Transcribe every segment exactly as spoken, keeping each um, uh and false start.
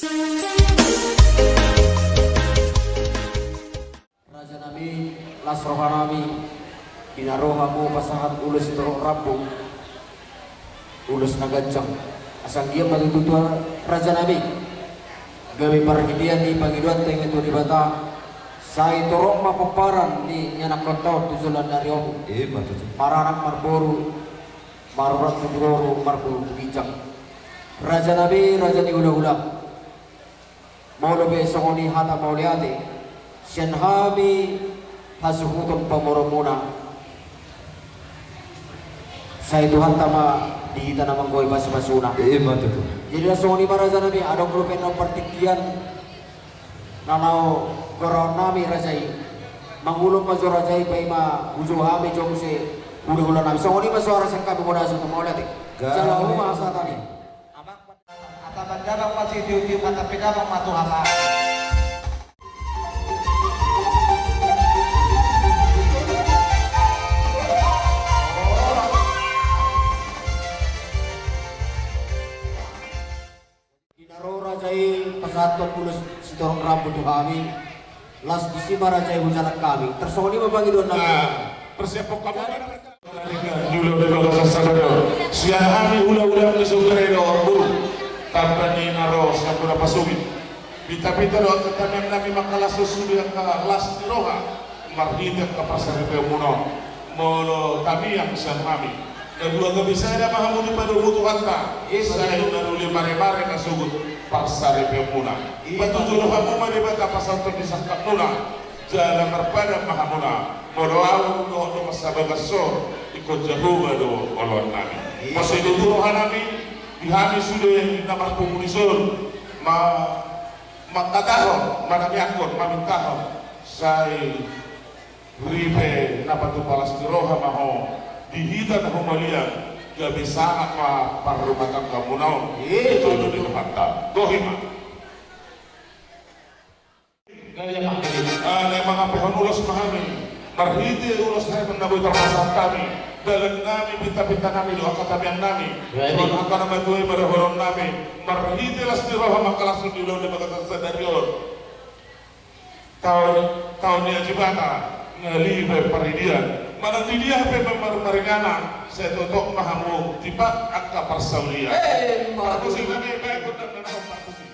Raja nami, las roha nami, di na ro hamu pasahat ulos sitorop rambu, ulos na ganjang. Asa anggiat ma tutu, raja nami, gabe parhitean ni pangidoanta tu Debata, sai torop ma pomparan ni ianakhonta on tu joloan ni ari on. Ima tutu. Maranak marboru, marurat tu boru, marboru tu ginjang. Raja nami, raja ni hulahula. Molo pe songon i hata mauliate sian hami hasuhuton pamoruonmuna, sai Tuhanta ma di hita na manggohi pasupasuna. Ima tutu. Jadi na songon i ma raja nami, adong dope na partingkian na laho goraon nami raja i. Mangulon ma jo raja i, paima hujou hami jo muse hulahula nami. Songon i ma soara sian hami, mauliate. Jalo hamu ma hasahatan i. Amang, asa mandamang ma sitiutiup, asa pe damang ma tu hasahatan. Di na ro raja i pasahathon ulos sitorop rambu tu hami. Las disi ma raja i hujalang hami. Tarsongon i ma pangidoan nami. Nah, persiapan kamu. Di ulaon di bagasan sadari on, sian hami hulahula ni Sugere do boru, tamba ni na ro sian bona pasogit. Pita-pita do angka tamiang nami mangkalashon sude angka las ni roha marhite angka parsaripeonmuna on. Molo tamiang sian hami, na dua gabe sada ma hamu dipadomu Tuhanta, sai na dua mare-mare na sogot parsaripeonmuna. Patuju do hamu ma Debata pasahathon ni sangkapmuna. Jala marpadan ma hamuna, molo ahu dohot dongan sabagas on, ingkon Jahowa do oloan nami. Muse do tu roha nami, di hami sude na marpungu dison, ma, mangkatahon, manangiangkon, mamintahon, sai ripe na patupa las ni roha ma ho, di hita na humaliang, gabe sangap ma parrumatanggamuna on. Jolo di Tuhanta. Bohi ma. Gaya mangkali. Ah, na mangampehon ulos ma hami. Marhite ulos hami na boi tarpasahat hami. Dalan nami, pita-pita nami, dohot angka tamiang nami. Dohot angka na matua i, dohot dohonon nami. Marhite las ni roha mangkalashon di ulaon di bagasan sadari on. Taon, taon ni Ajibata, nga libe paridian. Manang di dia pe mar-, maringanan, sai totop ma hamu tipak angka parsaulian. Eh, parmusik nami, baen gondang na naeng parmusik.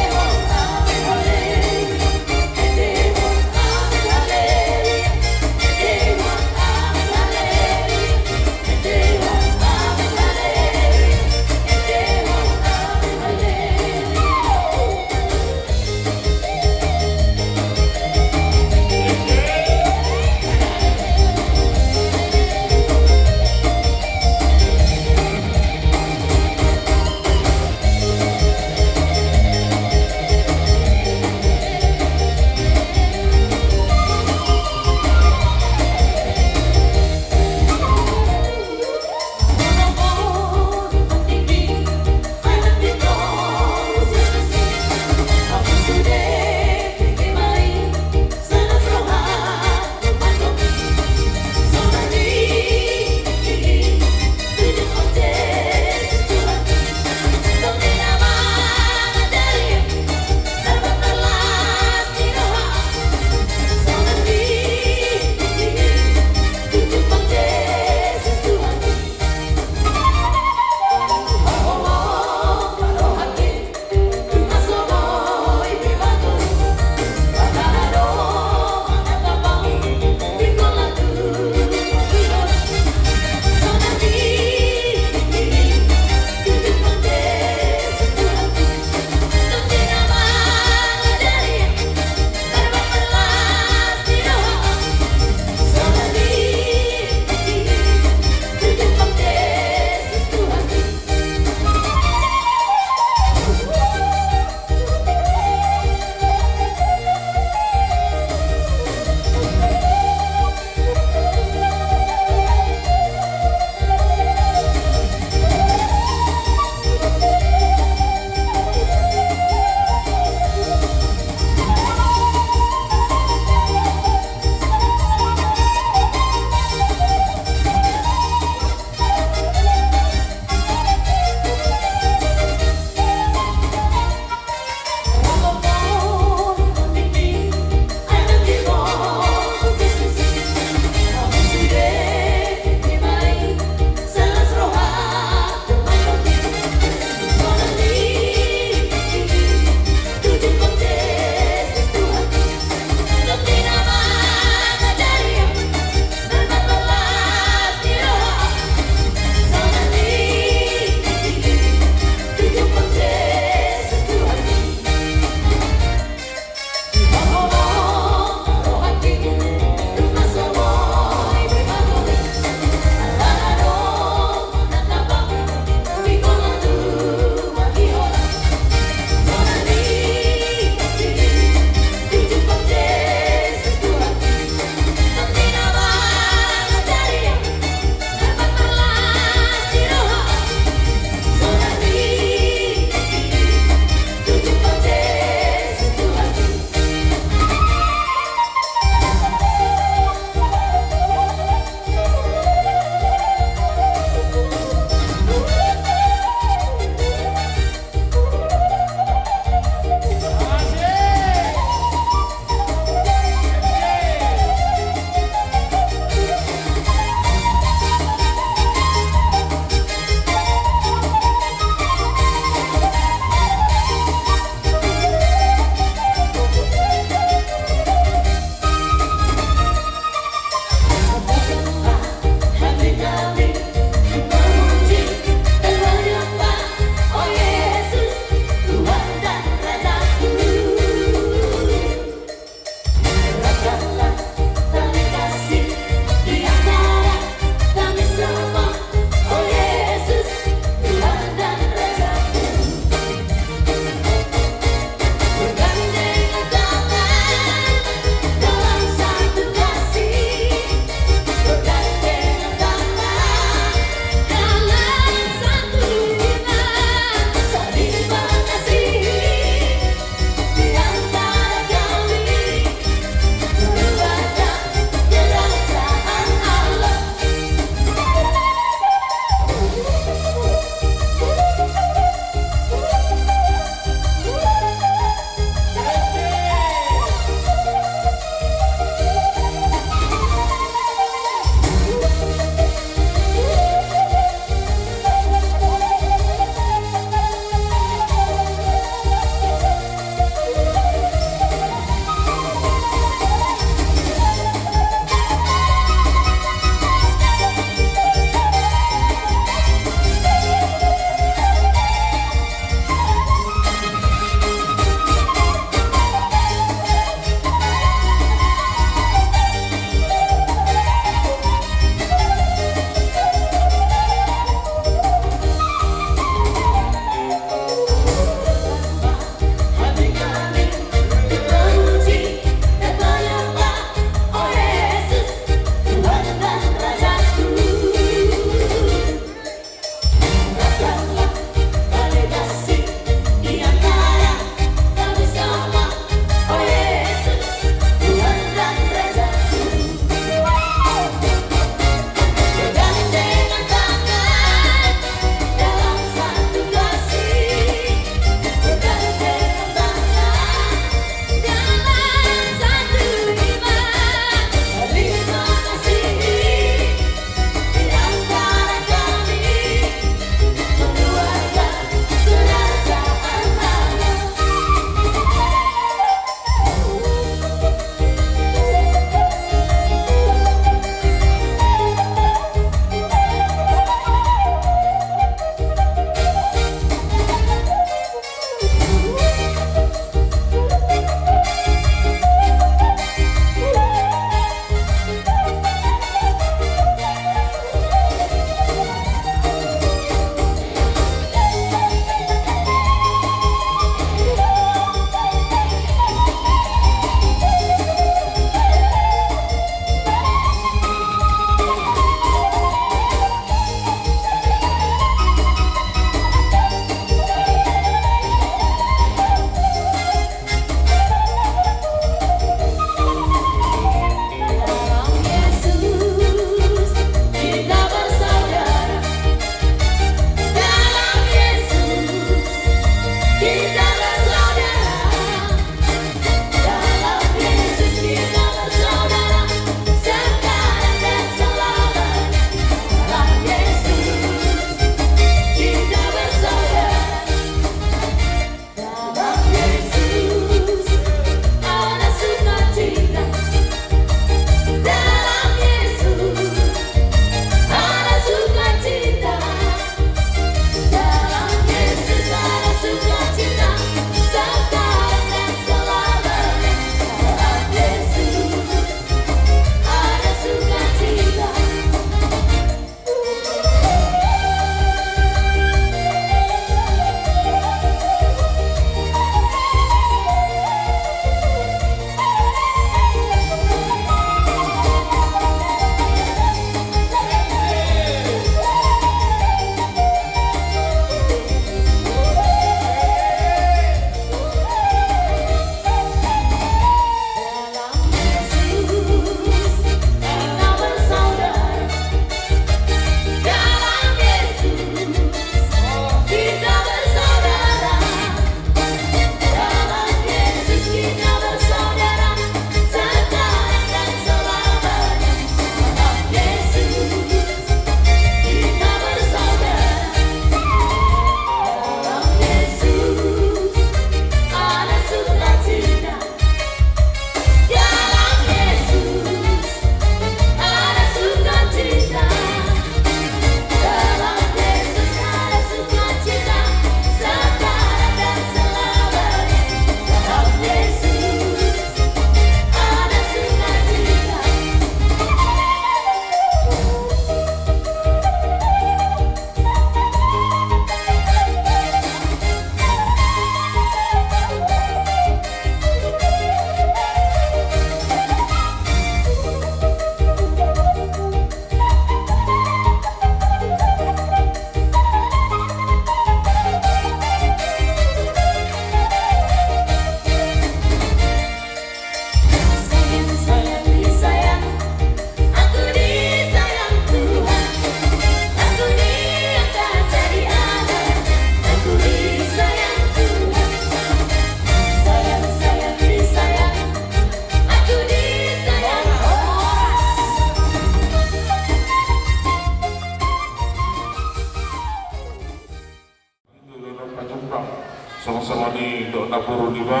Songon-songon i dohot namboru niba,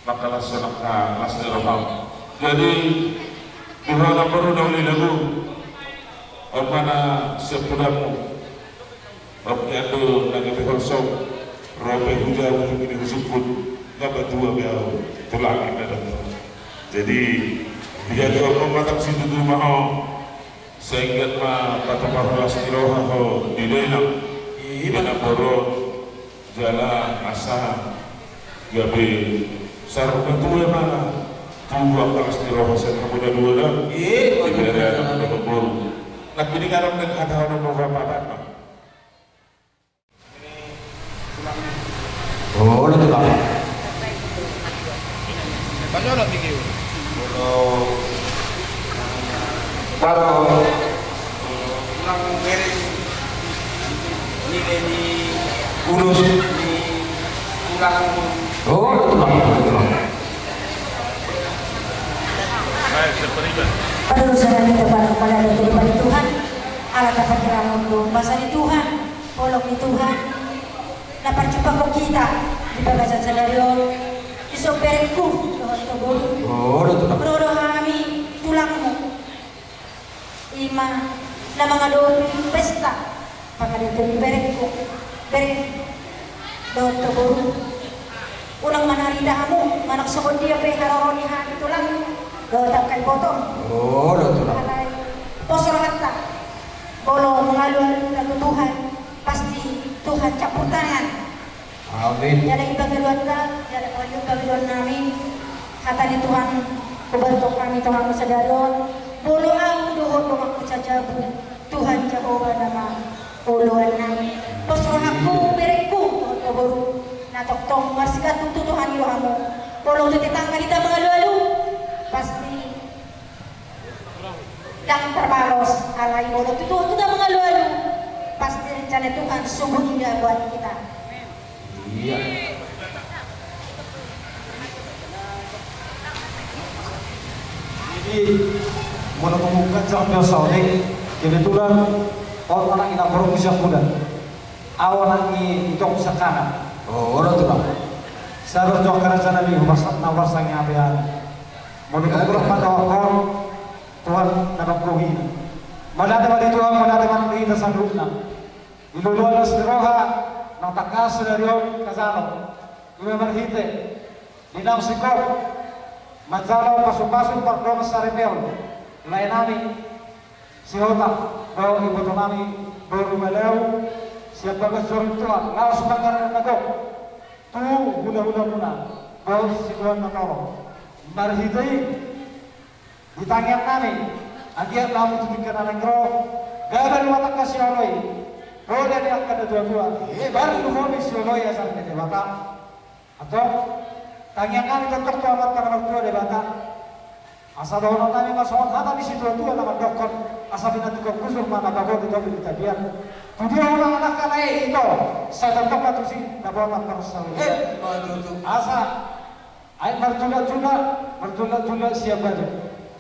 mangkalas sonang las ni roham. Jadi, di ho namboru na uli lagu, on ma na siampudanmu. Oke, ando na gabe holsom, ro pe hujabu, ini husukut, na batua be au, tulang inda dong. Jadi, dia juga mau matang situ tu maho. Sehingga ma patupahon las ni roha ho di dainang. Iya, di dainang boru. Jala asa gabe sarupa tu emana. Tubuan las ni roha sehingga muda dua dah. Iya, di dainang boru. Nah, ini kan orang dengan kata orang mau apa-apa. Olo, tulang. Olo. Baru. Tulang, bere. Nilai ni ulos ni tulang. Olo, tulang. Olo, tulang. Baik, sepertiga. Pada usaha kita pada, pada Tuhan. Ala tapakirangan tu basa ni Tuhan. Holong ni Tuhan na parjumpangkon hita di bagasan sadari on, di son berengku dohot tu boru. Olo, tulang. Ro do hami tulangmu, i ma na mangadopi pesta pangadopi ni berengku, bereng dohot tu boru. Unang manarida hamu manang songon dia pe haroro ni hami tulang dohot angka ibotong. Olo, tulang. Alai pos rohanta. Molo mangalualu hita tu Tuhan, pasti Tuhan campur tangan. Amin. Jala i pangaluanta, jala molo i pangaluan nami, hata ni Tuhan hubereng hami tu hamu sadari on, molo au dohot donganku sajabu, Tuhan Jahowa nama oloan nami. Pos rohangku berengku dohot boru, na tongtong marsigantung tu Tuhan i do hamu. Molo tu tetangga hita mangalualu, pasti ndang tarbalos, alai molo tu Tuhan hita mangalualu, pasti rencana Tuhan sungguh indah buat kita. Iya. Jadi, molo pembukaan sampai saotik, kebetulan orang anak ina borong siap muda. Au anak ni itong sakana. Oh, orang tu bang. Saya berjuang kerja nabi, na pasang yang abean. Molo pembukaan pada orang Tuhan na manggohi. Mauliate ma di Tuhan, mauliate ma di hita saluhutna. Di loloan las ni roha naung tangkas sadari on hajalo, i ma marhite di naung singkop manjalo pasupasu pardongan saripeon lae nami Sihotang dohot iboto nami boru Malau sian bagas joro ni Tuhan laos manggarar na gok tu hulahulamuna dohot situan na torop. Marhite i di tangiang nami, anggiat ma hamu tu tingki na naeng ro, gabe luat angka sioloi, poda ni angka na tuatua, eh, baru luhomi sioloi ajar ni Debata. Antong tangiang nami tongtong tu Amanta na martua Debata. Asa dohonon nami ma songon hata ni situatua na mandokkon, asa pinantikhon hujur ma na bagot di topi ni tapian. Tu dia hurang anak na i ito, sai tongtong ma tusi dapotan parsaoran. Eh, ma tutu. Asa Ai marjulak-julak, marjulak-julak sian batu.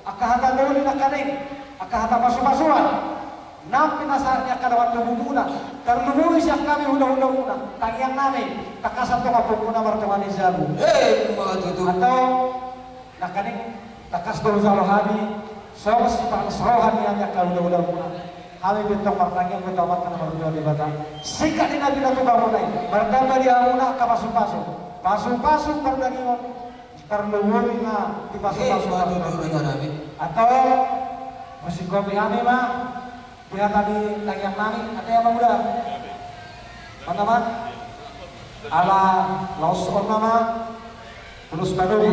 Angka hata doli nangkaning, angka hata pasu-pasuan. Nang pinasahat ni angka dongan tubumuna, tarlumobi sian hami hula-hulamuna, tangiang nami, tangkasan tonga pungkuna martonga ni jabu. Eh, ma tutu. Antong, nangkaning, tangkas do hujalo hami, songon sipanas roha ni hami angka hula-hulamuna. Hami pe tong martangiang ma tu Amanta na martua Debata. Singkat ni na pinatupa muna i. Martamba di hamuna angka pasu-pasu. Pasu-pasu pardagingon. Tarlumobi ma di pasu-pasu pardagingon. Antong, manggohi hami ma. Di hata ni tangiang nami. Ate ma muda. Mantap ma. Ala laos on ma ma. Terus manogu.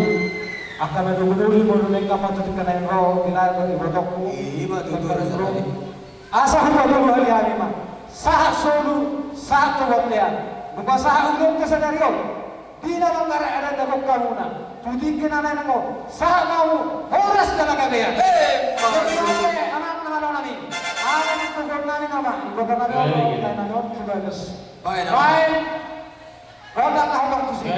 Angka manogu muli molo naeng ma tu tingki na naeng ro, di lae do ibotongku. Ima tutu raja tadi. Asa hupatudu hali hami ma. Sahat solu, sahat tu bontean. Nunga sahat ulaonta sadari on. Di na manggarar adat na gok hamuna. Tu tingki na naeng ro. Sahat ma hamu. Horas jala gabean. Eh, anak na malo nami. Anak ni tugon nami nama. Iboto nami on, nami on, tu bagas. Baen. Baen. Ronda na hotang tusi.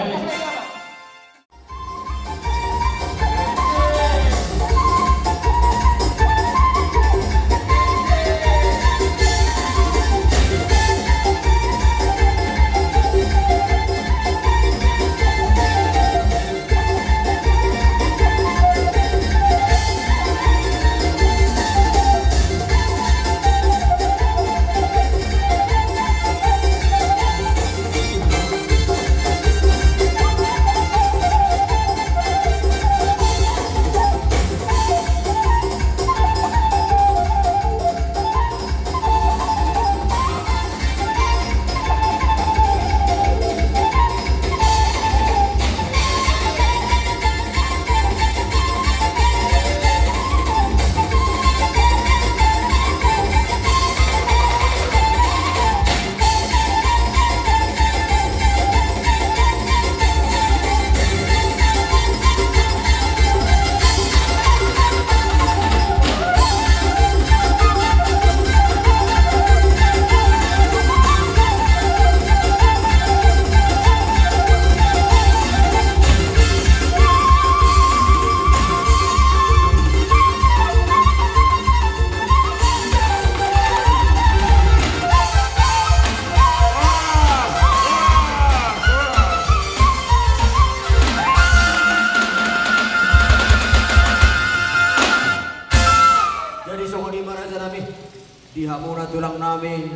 Tulang nami,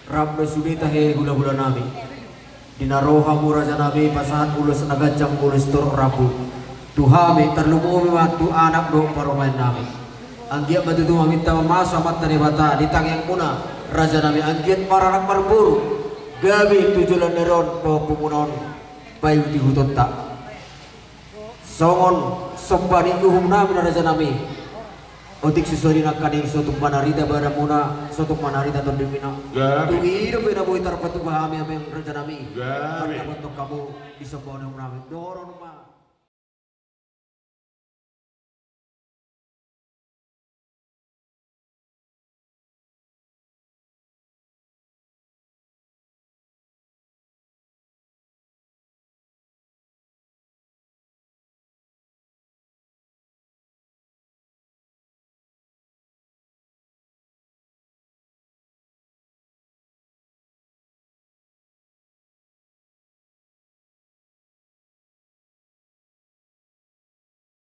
rap do sude tahe hulahula nami. Di na ro hamu raja nami pasahat ulos na ganjang, ulos torop rambu tu hami, tarlumobi ma tu anak dohot parumaen nami. Anggiat ma tutu maminta mamasa Amanta Debata di tangiangmuna raja nami, anggiat maranak marboru, gabe tu joloan ni ari on pahompumuna on paihut-ihutonta. Songon somba ni uhum nami na raja nami. Otik sude nangkaning, so tung manarita badanmuna, so tung manarita tondimuna. Gabe. Tung i do pe na boi tarpatupa hami amang raja nami. Gabe. Mandapothon hamu di somba ni uhum nami. Dohonon ma.